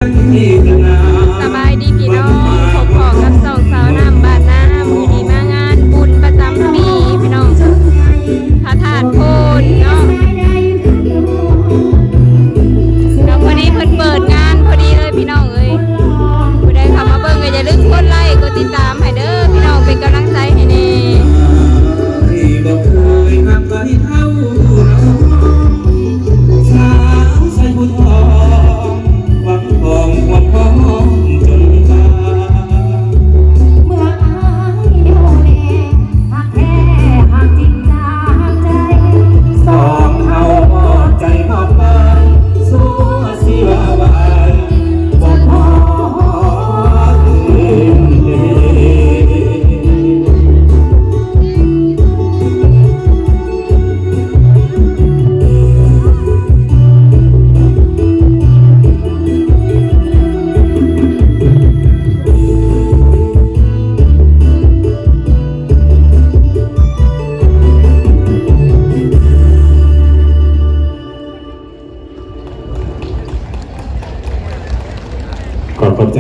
ສະບາຍດີພີ່ນ້ອງ ພົບພໍ້ກັບຊ່ອງສາວນ້ຳບ້ານນາ ມື້ນີ້ມາງານບຸນປະຈຳປີພີ່ນ້ອງ ພະທາດໂພນເນາະ ແລ້ວພໍດີເພິ່ນເປີດງານພໍດີເລີຍພີ່ນ້ອງເອີຍ ຜູ້ໃດເຂົ້າມາເບິ່ງກໍຢ່າລືມກົດໄລກົດຕິດຕາມໃຫ້ເດີພີ່ນ້ອງ ເປັນກຳລັງໃຈໃຫ້ແດ່. ຂອບ ຂອບໃຈ.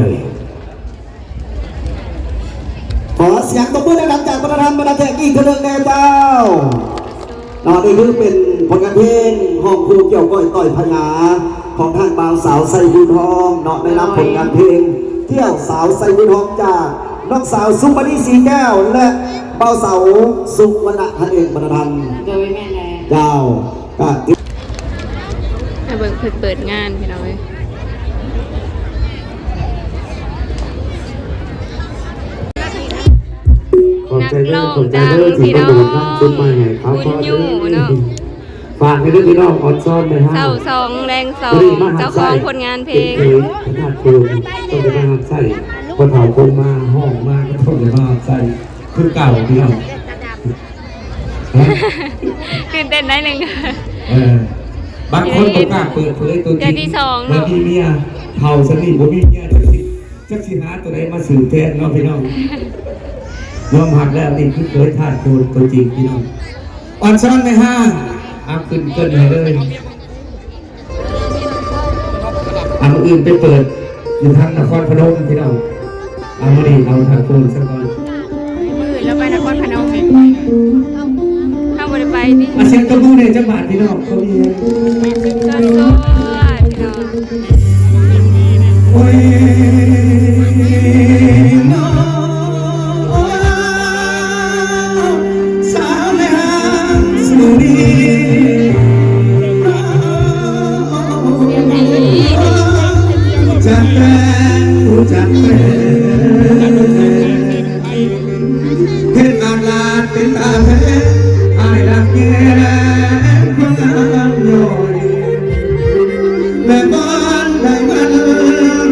ຂໍສຽງຕົບມືດັງໆ ຈາກບັນດາທ່ານບັນດາແຂກອີກເທື່ອໜຶ່ງແດ່ເຈົ້າ. ເນາະ ນີ້ຄືເປັນຜົນງານເພງຮ້ອງຄູ່ກ່ຽວກ້ອຍຕ່ອຍພະຍາ ຂອງທາງບ່າວສາວໄຊພູທອງເນາະ ໃນນາມຜົນງານເພງກ່ຽວສາວໄຊພູທອງ ຈາກນ້ອງສາວສຸມມະນີ ສີແກ້ວ ແລະ ບ່າວສາວ ສຸວັນນະ ຫັ້ນເອງ ບັນດາທ່ານ. ໂດຍ ແມ່ນແລ້ວ ເຈົ້າ. ມາເບິ່ງເພິ່ນເປີດງານພີ່ນ້ອງເອີຍ ນັກຮ້ອງດັງພີ່ນ້ອງ ບຸນຢູ່ເນາະ ຝາກໃຫ້ເດີພີ່ນ້ອງ ອອນຊອນໄດ້ຮາ ເຊົ້າສອງແລງສອງ ເຈົ້າຂອງຜົນງານເພງ ເປັນເຄີຍພະທາດໂພນ ຕ້ອງໄດ້ມາຮັບໃຊ້ ພໍ່ເຖົ້າຄົງມາ ຮ້ອງມາ ກໍຕ້ອງໄດ້ມາຮັບໃຊ້ຄືເກົ່າພີ່ນ້ອງ. ຕື່ນເຕັ້ນໜ້ອຍໜຶ່ງ ເອີ ບາງຄົນບໍ່ກ້າເປີດເຜີຍຕົວຈິງ ເທື່ອທີສອງເນາະ ວ່າມີເມຍ ເຖົ້າສ່ຳນີ້ບໍ່ມີເມຍ ຈັກຊິ ຈັກຊິຫາຕົວໃດມາສືບແທນເນາະພີ່ນ້ອງ ຍອມຮັບແລ້ວ ນີ້ຄືເຄີຍທາດໂພນຕົວຈິງພີ່ນ້ອງ ອອນຊອນແມ່ຮ້າງ ເອົາຂຶ້ນເກີ່ນໃຫ້ເລີຍ. ອ່າ ມື້ອື່ນໄປເປີດຢູ່ທາງນະຄອນພະນົມພີ່ນ້ອງ ອ່າ ມື້ນີ້ເອົາທາງໂພນຊະກ່ອນ ມື້ອື່ນເຮົາໄປນະຄອນພະນົມ ເຮົາບໍ່ໄດ້ໄປຕິ ອ່າ ສຽງຕົບມືແດ່ຈັກບາດພີ່ນ້ອງ ເຂົາມີແຮງ ໂອ້ຍ ສາວແມ່ຮ້າງສຽງດີ ຮູ້ຈັກແຕ່ງ ຮູ້ຈັກແຕ່ງ ເຮັດອາດລາດເປັນຕາແພງ ອ້າຍຮັກແຍງຄວາມງາມຍ້ອຍ ແມ່ບ້ານໄດ້ມັນ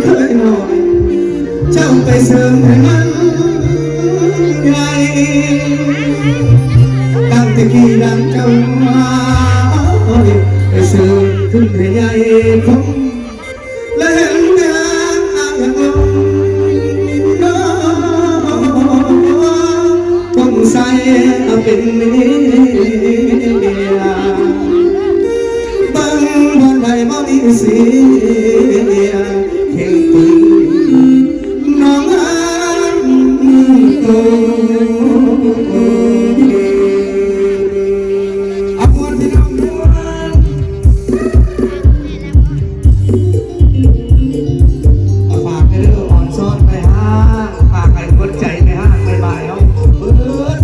ເຄີຍນ້ອຍ ເຈົ້າໄປເສີມໃຫ້ມັນໃຫຍ່ ຕັ້ງແຕ່ກີ້ດັ່ງເຈົ້ານ້ອຍ ໄປເສີມຂຶ້ນໃຫ້ໃຫຍ່ຄົງ ແລະເຫັນແຕ່ອ້າຍອາຍອາຍ ຄົງໃສ່ເອົາເປັນເມຍ ເບິ່ງບ່ອນໃດບໍ່ມີເສຍ ເຄັ່ງຕຶງ ນ້ອງອັນໂຕ ເອົາມ່ວນພີ່ນ້ອງມ່ວນ ເອົາຝາກເດີ ອອນຊອນແມ່ຮ້າງ ຝາກໃຫ້ຫົວໃຈແມ່ຮ້າງ ບາຍບາຍ ເອົາເບີດ.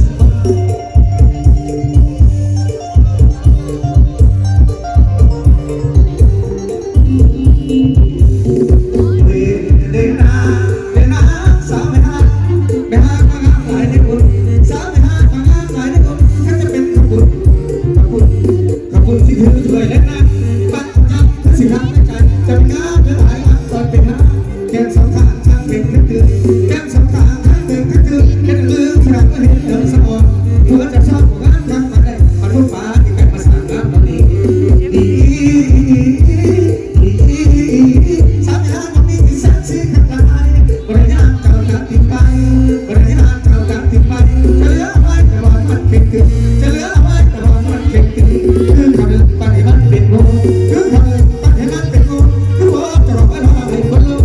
ເ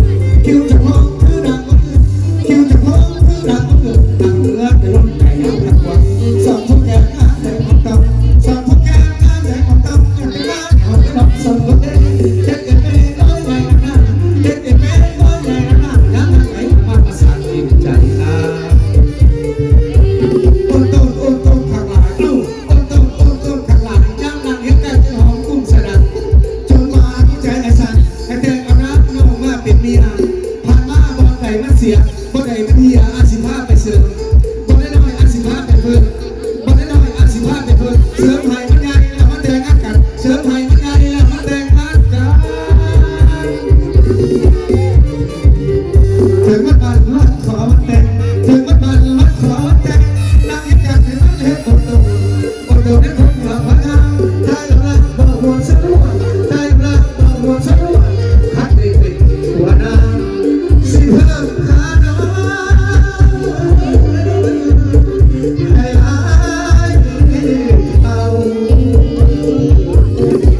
ບໍ່ໄດ້ມາເທຍ ອາດຊິພາໄປເສີມ ບໍ່ໄດ້ນ້ອຍ ອາດຊິພາໄປເພີ່ມ ບໍ່ໄດ້ນ້ອຍ ອາດຊິພາໄປເພີ່ມ ເສີມໃຫ້ມັນໃຫຍ່ແລ້ວມາແຕ່ງງານກັນ ເສີມໃຫ້ມັນໃຫຍ່ແລ້ວມາແຕ່ງງານກັນ ເຖິງວັນໝັ້ນວັນຂໍວັນແຕ່ງ ເຖິງວັນໝັ້ນວັນຂໍວັນແຕ່ງ ນາງເຮັດການໃຫ້ມັນເຮັດບໍ່ຕົງ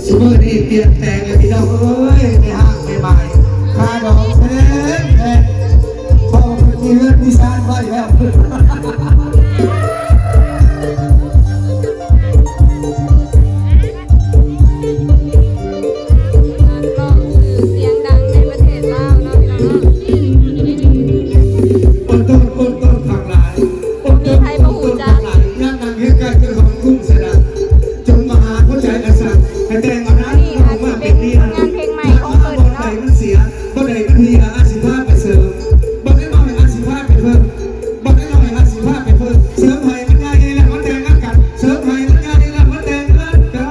ຊຸມື້ນີ້ປ່ຽນແປງແລ້ວພີ່ນ້ອງເອີຍ ໄດ້ຮ້າງໃໝ່ໆ ຄ່າດອງແພງໆ ເພາະວ່າເພິ່ນມີເຮືອນມີຊານໄວ້ແລ້ວ. ສຽງດັງໃນປະເທດລາວເນາະ ພີ່ນ້ອງເນາະ ຄົນຕົ້ນຄົນຕົ້ນຂ້າງຫຼາຍ ຄົນຕົ້ນຄົນຕົ້ນຂ້າງຫຼາຍ ຍາມນັ່ງເຮັດການເກີດຮອດກຸ້ງສະດາ ຈົງມາຫາຫົວໃຈກະສັດ ໃຫ້ແຕ່ງເອົານາງນ້ອງມາເປັນເມຍ ງານເພງໃໝ່ຂອງເພິ່ນເນາະ ບໍ່ໄດ້ມັນເສຍ ບໍ່ໄດ້ມັນເຮຍ ອາດຊິພາໄປເສີມ ບໍ່ໄດ້ນ້ອຍ ອາດຊິພາໄປເພີ່ມ ບໍ່ໄດ້ນ້ອຍ ອາດຊິພາໄປເພີ່ມ ເສີມໃຫ້ມັນໃຫຍ່ແລ້ວມາແຕ່ງງານກັນ ເສີມໃຫ້ມັນໃຫຍ່ແລ້ວມາແຕ່ງງານກັນ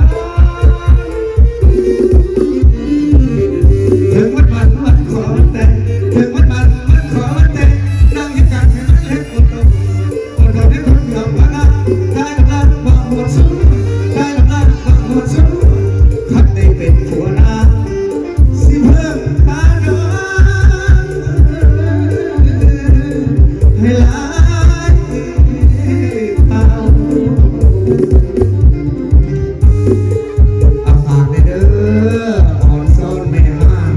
ເຖິງວັນໝັ້ນວັນຂໍວັນແຕ່ງ ເຖິງວັນໝັ້ນວັນຂໍວັນແຕ່ງ ນາງເຮັດການໃຫ້ມັນເຮັດບໍ່ຕົງ ອາ ຝາກແດ່ເດີ ອອນຊອນແມ່ຮ້າງ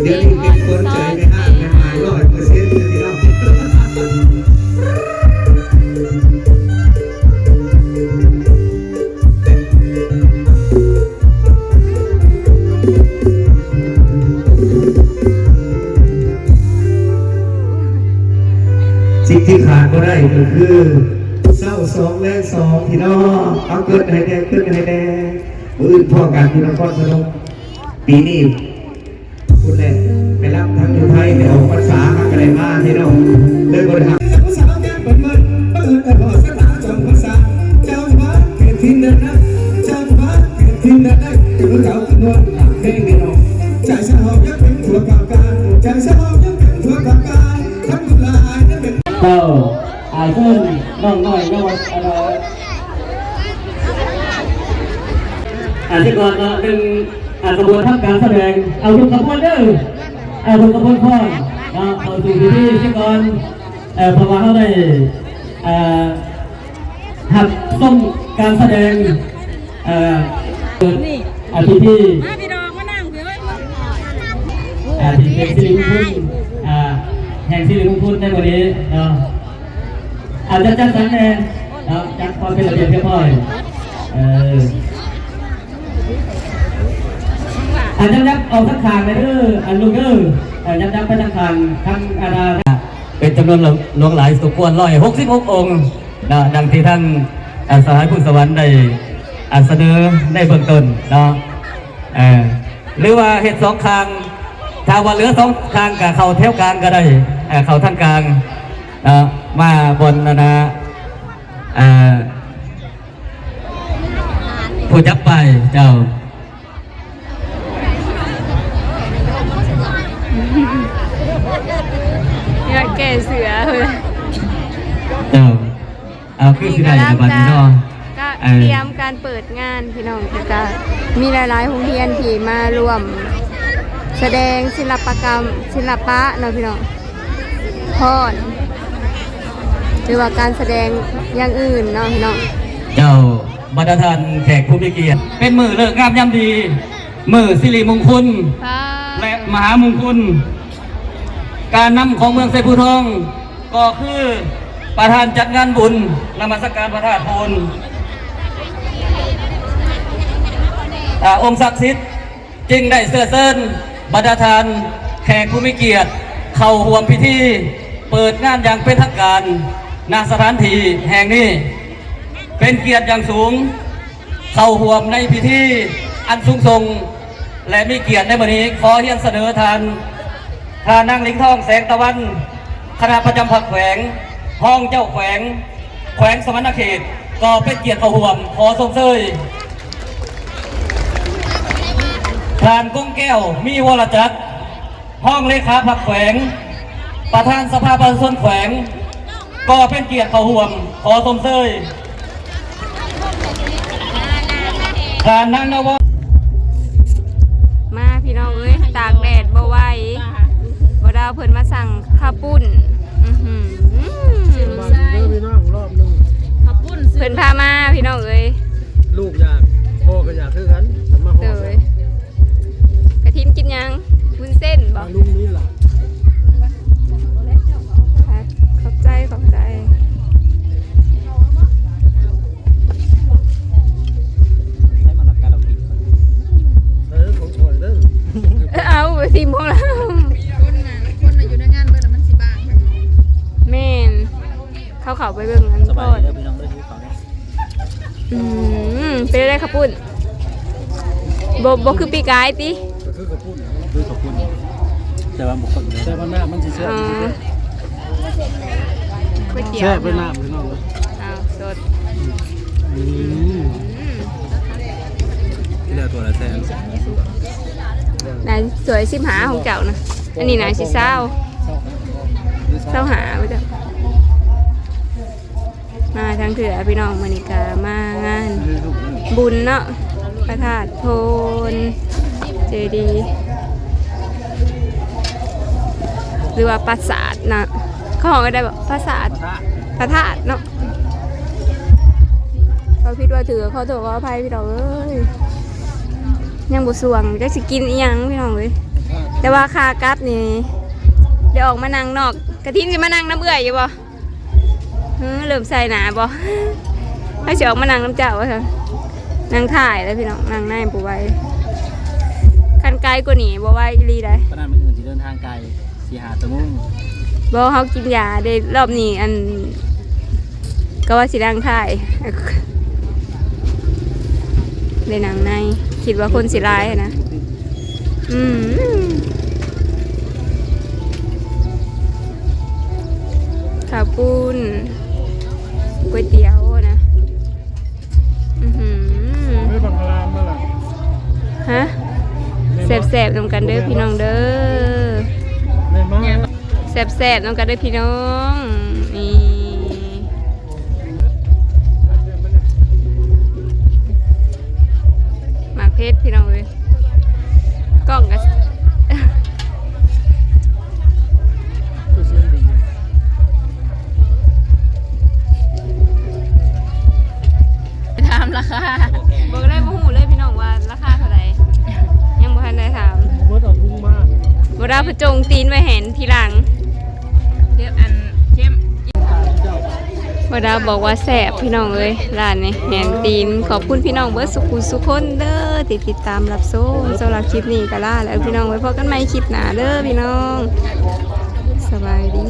ດຽວນີ້ເປັນຂວັນໃຈແມ່ຮ້າງແມ່ໝາຍຮ້ອຍເປີເຊັນເດີພີ່ນ້ອງ ສິ່ງທີ່ຂາດບໍ່ໄດ້ກໍຄື ເຊົ້າສອງແລງສອງ ພີ່ນ້ອງ ເອົາ ເກີດໃຫ້ແດ່ ເກີດໃຫ້ແດ່ ມື້ອື່ນພໍ້ກັນຢູ່ນະຄອນພະນົມ ປີນີ້ ພຸ້ນແຫຼະ ໄປລຳທາງຢູ່ໄທ ໄປອອກພັນສາ ຫາກະໄດ້ມາພີ່ນ້ອງ ເລີຍບໍ່ໄດ້ຮັບ ເຈົ້າ ອາ ເຊີນນ້ອງນ້ອຍເຍົາວະ ອາ ອາ ເຊິ່ງກ່ອນເນາະ ໜຶ່ງ ອາ ຂະບວນທຳການສະແດງ ເອົາທຸກຂະບວນເດີ ເອົາທຸກຂະບວນພ້ອມເນາະ ເຂົ້າສູ່ພິທີເຊິ່ງກ່ອນ ເອີ ເພາະວ່າເຮົາໄດ້ ເອີ ຮັບຊົມການສະແດງ ເອີ ເປີດ ອາ ພິທີ ມາພີ່ນ້ອງມານັ່ງພີ່ເອີຍ ອາ ທີ່ເປັນສິລິມຸງຄຸນ ອາ ແຫ່ງສິລິມຸງຄຸນໃນມື້ນີ້ເນາະ ອາ ຈັດ ຈັດສັນແດ່ເນາະ ຈັດຄວາມເປັນລະບຽບຮຽບຮ້ອຍ ເອີ ອາ ຍັບໆ ອອກທາງຂ້າງແດ່ເດີ ອາ ລູກເດີ ອາ ຍັບໆ ໄປທາງຂ້າງ ທາງ ອາ ເປັນຈຳນວນຫຼວງຫຼາຍສົມຄວນ ຮ້ອຍຫົກສິບຫົກອົງເນາະ ດັ່ງທີ່ທ່ານ ອາ ສະຫາຍພູດສະຫວັນໄດ້ ອາ ສະເໜີໃນເບື້ອງຕົ້ນເນາະ ເອີ ຫຼືວ່າເຮັດສອງຂ້າງ ຖ້າວ່າເຫຼືອສອງຂ້າງກະເຂົ້າແຖວກາງກະໄດ້ ເອີ ເຂົ້າທາງກາງເນາະ ມາບ່ອນ ອັນນ່າ ເອີ ຜູ້ຈັບປ້າຍເຈົ້າ ຢາກແກ້ເສື້ອເພິ່ນ ເຈົ້າ ເອົາ ຄືຊິໄດ້ລະບາດນີ້ເນາະ ກະຕຽມການເປີດງານພີ່ນ້ອງ ແລ້ວກະມີຫຼາຍໆໂຮງຮຽນທີ່ມາຮ່ວມສະແດງສິລະປະກຳ ສິລະປະເນາະພີ່ນ້ອງ ຟ້ອນ ຫຼືວ່າການສະແດງຢ່າງອື່ນເນາະພີ່ນ້ອງ ເຈົ້າ ບັນດາທ່ານແຂກຜູ້ມີກຽດ ເປັນມື້ເລີກງາມຍາມດີ ມື້ສິລິມຸງຄຸນ ແລະ ມະຫາມຸງຄຸນ ການນຳຂອງເມືອງໄຊພູທອງ ກໍຄືປະທານຈັດງານບຸນນະມັດສະການພະທາດໂພນ ອາ ອົງສັກສິດ ຈຶ່ງໄດ້ເຊື້ອເຊີນບັນດາທ່ານແຂກຜູ້ມີກຽດເຂົ້າຮ່ວມພິທີເປີດງານຢ່າງເປັນທາງການ ນະສະຖານທີ່ແຫ່ງນີ້ ເປັນກຽດຢ່າງສູງເຂົ້າຮ່ວມໃນພິທີອັນສູງສົ່ງ ແລະ ມີກຽດໃນມື້ນີ້ ຂໍຮຽນສະເໜີທ່ານ ທ່ານນາງ ລິງທອງ ແສງຕະວັນ ຄະນະປະຈຳພັກແຂວງ, ຮອງເຈົ້າແຂວງ ແຂວງສະຫວັນນະເຂດ ກໍເປັນກຽດເຂົ້າຮ່ວມ ຂໍຊົມເຊີຍ. ທ່ານ ກົງແກ້ວ ມີວໍລະຈັກ ຮອງເລຂາພັກແຂວງ, ປະທານສະພາປະຊາຊົນແຂວງ ກໍເປັນກຽດເຂົ້າຮ່ວມ ຂໍຊົມເຊີຍ. ທ່ານນາງນະວອນ ມາພີ່ນ້ອງເອີຍ ຕາກແດດບໍ່ໄຫວ. ບໍ່ດາວເພິ່ນມາສັ່ງເຂົ້າປຸ້ນ. ອືຫື ເດີພີ່ນ້ອງ ລອບໜຶ່ງ ເພິ່ນພາມາພີ່ນ້ອງເອີຍ. ລູກຢາກ ພໍ່ກໍຢາກຄືກັນ ເພິ່ນມາຂໍ. ໂດຍ. ກະທິນກິນຫຍັງ? ວຸ້ນເສັ້ນບໍ? ລຸງນີ້ລະ. ຂອບໃຈ ຂອບໃຈ. ໃຫ້ມາລັກການເອົາກິນກ່ອນ. ເອີ ຂອງຂ້ອຍເດີ. ເອີ ເອົາໄປຊິມຂອງລາວ. ຄົນນະ ຄົນນະຢູ່ໃນງານເບິດລະ ມັນຊິບາງຂ້າງນອກ. ແມ່ນ. ເຂົາເຂົ້າໄປເບິ່ງອັນ ສະບາຍດີເດີພີ່ນ້ອງເດີ ຫິວເຂົ້າເດີ. ອືມ ເປັນໄດ້ເຂົ້າປຸ້ນ? ບໍ່ ບໍ່ຄືປີກາຍຕິ? ກໍຄືເຂົ້າປຸ້ນ ຄືເຂົ້າປຸ້ນ ແຕ່ວ່າບໍ່ຂ້ນເດີ ແຕ່ວ່ານ້ຳມັນຊິແຊບ. ອໍ ກ໋ວຍຕຽວ ແຊບເລີຍນ້ຳພີ່ນ້ອງເອີຍ. ອ້າວ ສົດ. ອືມ ອືມ ທີ່ແລ້ວຖ້ວຍລະແສນ ນາຍ ຖ້ວຍສິບຫ້າຂອງເຈົ້ານະ ອັນນີ້ນາຊິຊາວ ຊາວຫ້າບໍ່ເຈົ້າ. ມາທາງເທື່ອພີ່ນ້ອງ ມື້ນີ້ກະມາງານບຸນເນາະ ພະທາດໂພນເຈດີ ຫຼືວ່າປາສາດນະ ເຂົາຮ້ອງໄດ້ບໍ່? ປາສາດ ພະທາດ ພະທາດເນາະ. ເວົ້າຜິດເວົ້າຖືກ ຂໍໂທດຂໍອະໄພພີ່ນ້ອງເອີຍ. ຍັງບໍ່ສ່ວງ ຈັກຊິກິນອີ່ຫຍັງພີ່ນ້ອງເອີຍ. ແຕ່ວ່າຂາກັບນີ້ ໄດ້ອອກມານັ່ງນອກ. ກະທິນຊິມານັ່ງນຳເອື້ອຍຢູ່ບໍ່? ເອີ ເລີ່ມໃສ່ໜ້າບໍ່? ໃຜຊິອອກມານັ່ງນຳເຈົ້າວ່າຊັ້ນ. ນັ່ງທ້າຍແລ້ວພີ່ນ້ອງ ນັ່ງໃນບໍ່ໄຫວ. ຄັນໄກກວ່ານີ້ບໍ່ໄຫວອີ່ຫຼີໃດ໋. ປານນັ້ນ ມື້ອື່ນຊິເດີນທາງໄກ ສີ່ຫ້າຊົ່ວໂມງ. ບໍ່ ເຮົາກິນຢາເດ້ ລອບນີ້ ອັນ ກໍວ່າຊິນັ່ງທ້າຍ ໄດ້ນັ່ງໃນ ຄິດວ່າຄົນຊິຫຼາຍຫັ້ນນະ. ອືມ ເຂົ້າປຸ້ນ ກ໋ວຍຕຽວນະ. ອືຫື ເອີ ບັກງາມມາລະ ຮະ ແຊບໆນຳກັນເດີພີ່ນ້ອງເດີ. ແຊບໆນຳກັນເດີພີ່ນ້ອງ. ນີ້ ໝາກເຜັດພີ່ນ້ອງເອີຍ. ກ້ອງກະ ຖາມລາຄາ ບໍ່ໄດ້ ບໍ່ຮູ້ເລີຍພີ່ນ້ອງວ່າລາຄາເທົ່າໃດ ຍັງບໍ່ທັນໄດ້ຖາມ. ບໍ່ໄດ້ ເພິ່ນຈົ່ງຕີນໄວ້ໃຫ້ທີຫຼັງ. ເກັບອັນເກັບ ບໍ່ດາວບອກວ່າແຊບພີ່ນ້ອງເອີຍ ຮ້ານນີ້ແຫນຕີນ. ຂອບຄຸນພີ່ນ້ອງເບິດສຸຂູສຸຄົນເດີ ທີ່ຕິດຕາມຮັບຊົມ. ສຳລັບຄລິບນີ້ກໍລາແລ້ວພີ່ນ້ອງເອີຍ ພົບກັນໃໝ່ຄລິບໜ້າເດີພີ່ນ້ອງ. ສະບາຍດີ.